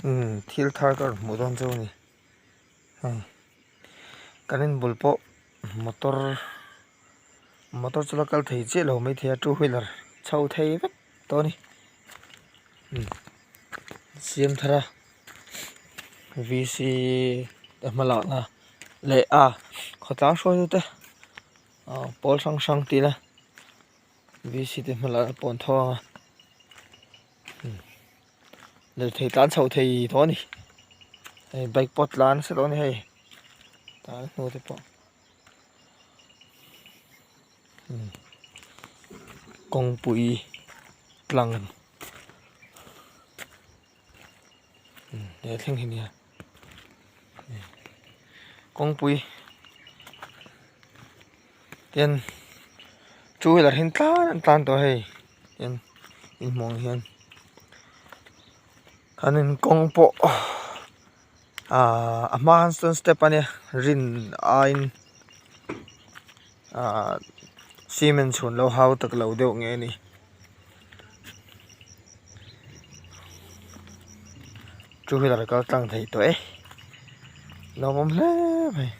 Umm thil thar ka rawn hmuh dawn chu a ni hei kan inbul pawh motor motor chu la kal thei chiah lo maithei a two wheeler chho thei vek tawh a ni umm siam thar a v c te hma lakna leh a khawtlang hruaitu te ah pawl hrang hrang tih ila v c te hma lakna pawh an tho ang a. Lirthei tlan chho thei tawh a ni hei bike pawh tlan nasa tawh a ni hei tah hnu te pawh kawngpui tlang he thleng hi nia kawngpui tin two wheeler hi tlan an tlan tawh a hei tin in hmuh ang hian an in kawng pawh ahh a hma khan chuan step a nia rin aiin ahh cement chhun lo hau tak lo deuh nge a ni. Two wheeler kal tlang thei tawh e lawmawm hle mai.